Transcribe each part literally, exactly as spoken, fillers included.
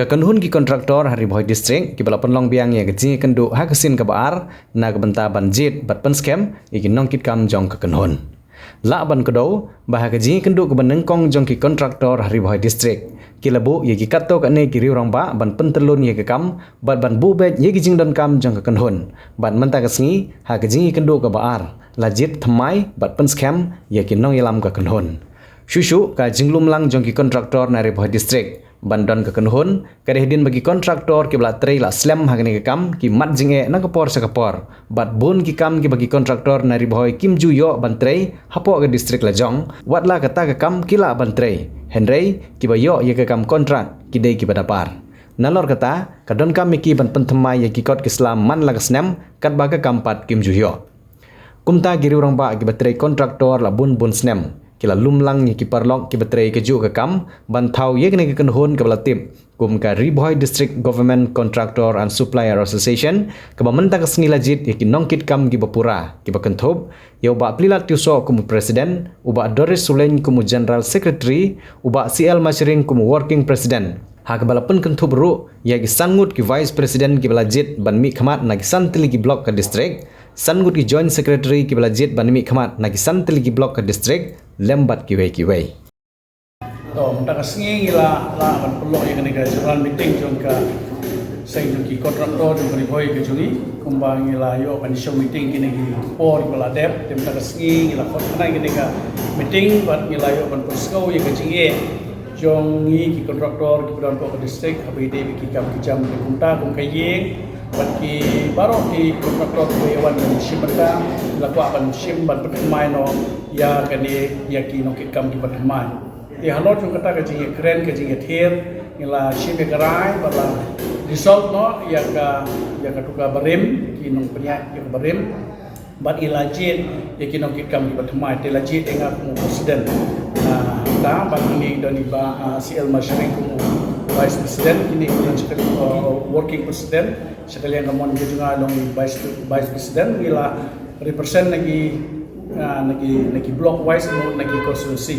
Ka kynhun ki kontraktor ha Ri Bhoi District kiba la pynlong biang ïa ka jingïakynduh ha ka sien kaba ar na ka bynta ban jied bad pynskhem ïa ki nongkitkam jong ka kynhun. Lah ban kdew ba ha ka jingïakynduh kaba nyngkong jong ki kontraktor ha Ri Bhoi District, ki la buh ïa ki katto katne ki riew rangbah ban pyntyllun ïa ka kam bad ban buh beit ïa ki jingdonkam jong ka kynhun. Bad mynta ka sngi ha ka jingïakynduh kaba ar, la jied thymmai bad pynskhem ïa ki nongïalam ka kynhun. Shuh shuh ka jinglum lang jong ki kontraktor na Ri Bhoi District ban don ka kynhun, ka dei hadien ba ki kontraktor kiba la trei la slem ha kane ka kam ki mad jingeh na ka por sha ka por. Bad bun ki kam kiba ki kontraktor na Ri Bhoi kim ju ïoh ban trei hapoh ka district la jong, wat la kata ka kam ki lah ban trei. Hynrei kiba ïoh ïa ka kam kontrak ki dei kiba da par. Nalor kata, ka donkam ïa ki ban pynthymmai ïa ki kot ki sla man la ka snem, katba ka kam pat kim ju ïoh. Kumta ki riew rangbah kiba trei kontraktor la bun bun snem ki la lum lang ïa ki paralok kiba trei kajuh ka kam ban thaw ïa kane ka kynhun kaba la tip kum ka Ri Bhoi District Government Contractor and Supplier Association, kaba mynta ka sngi la jied ïa ki nongkitkam kiba pura, kiba kynthup ïa u Bah Plilat Tiewsoh kum u president, u Bah Doris Sulein kum u general secretary, u Bah C L Mashering kum u working president. Ha kaba la pynkynthup ruh ïa ki san ngut ki vice president kiba la jied ban mihkhmat na ki san tylli ki block ka district, san ngut ki joint secretary kiba la jied ban mihkhmat na ki san tylli ki block ka district, lem bad kiwei kiwei. To, mynta ka sngi ngi la, la ban pynlong ïa kane ka general meeting jong ka seng jong ki kontraktor jong ka Ri Bhoi ka jong ngi, kumba ngi la ïoh ban ïa shong meeting kine ki por kiba la dep, te mynta ka sngi ngi la khot kane kane ka meeting bad ngi la ïoh ban pynsngew ïa ka jingeh jong ngi ki kontraktor kiba don hapoh ka district, haba ïadei bad ki kam ki jam, kumta kum ka ïing bad ki baroh ki kontraktor kiba ïa wan ban shim bynta, la kwah ban shim ban pynthymmai noh ïa kane ïa ki nongkitkam kiba thymmai. Te halor jong kata ka jingïakren ka jingïathir, ngi la shim ïa ka rai bad la dissolve noh ïa ka, ïa katu ka barim, ki nongpynïaid ïa ka barim. Bad ngi la jied ïa ki nongkitkam kiba thymmai, te la jied ïa nga kum u president. Ah, ta bad ngi don i Bah, ah, C L Mashering kum u vice president, kine ki don shakali, uh, working president, shakali ïa ka mon ka jong nga long i vice, vice president, ngi la represent na ki, ah, na ki, na ki block wise, na ki constituency.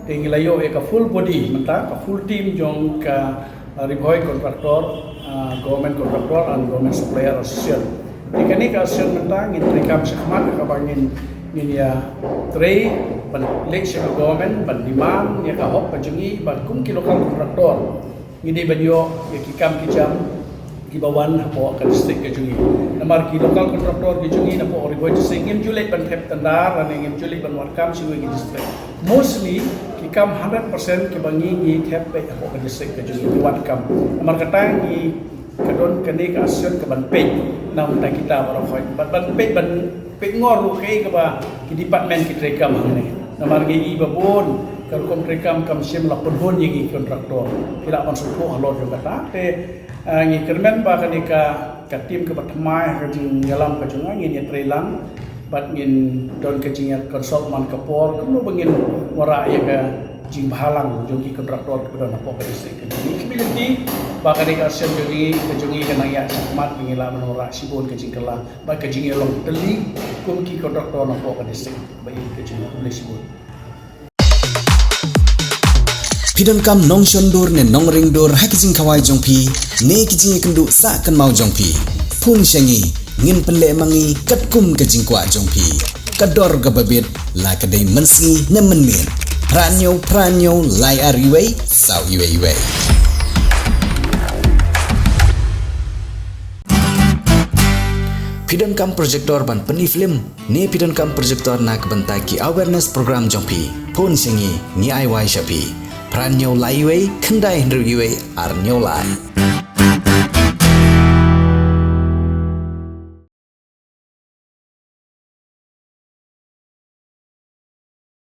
Te ngi la ïoh ïa ka full body mynta, ka full team jong ka, uh, Ri Bhoi Contractor, uh, Government Contractor and Government Supplier Association. Te kane ka association mynta ngin treikam shakhmat kaba ngin, ngin ïa trei ban leit sha ka government ban demand ïa ka hok ka jong ngi ba kum ki local contractor ngi dei ban ïoh ïa ki kam ki jam kiba wan hapoh ka district ka jong ngi. Namar ki local contractor ki jong ngi napoh Ri Bhoi district ngim ju leit ban thep tender, lane ngim ju leit ban wad kam sha kiwei ki district. Mostly ki kam hundred percent kiba ngi, ngi thep beit hapoh ka district ka jong ngi, ngi wad kam. Namar kata ngi, ka don kane ka association kaban peit na bynta kita baroh khoit. Ban, ban peit, ban peit ngor ruh kaei kaba ki department ki treikam hangne. Namar ngi i ba bun ka rukom treikam kam shym la pynhun ïa ngi ki contractor. Ki lah ban sngewthuh halor jong kata. Te, ah, ngi kyrmen ba kane ka, ka team kaba thymmai ha ka jingïalam ka jong nga ngin ïatrei lang bad ngin don ka jingïa consult man ka por kumno ba ngin wanrah ïa ka jingbhalang jong ki contractor kiba don hapoh ka district ka jong ngi. Ki ability ba kane ka association jong ngi, ka jong ngi ka nang ïaid shakhmat, ngi lah ban wanrah shibun ka jingkylla bad ka jingïalong tylli kum ki contractor napoh ka district. Ba ïa ka jong ngi, khublei shibun. Phi donkam nongshon dur ne nongring dur ha ki jingkhawai jong phi ne ki jingïakynduh sah kynmaw jong phi? Phone sha ngi, ngin pynleh ma ngi katkum ka jingkwah jong phi. Ka dor kaba bit, la ka dei mynsngi ne mynmiet. Phra hynñiew phra hynñiew lai ar wei saw wei wei. Phi donkam projector ban pyni film ne phi donkam projector na ka bynta ki awareness program jong phi? Phone sha ngi, ngi ai wai sha phi. Phra hynñiew lai wei khyndai hynriew wei ar hynñiew lai.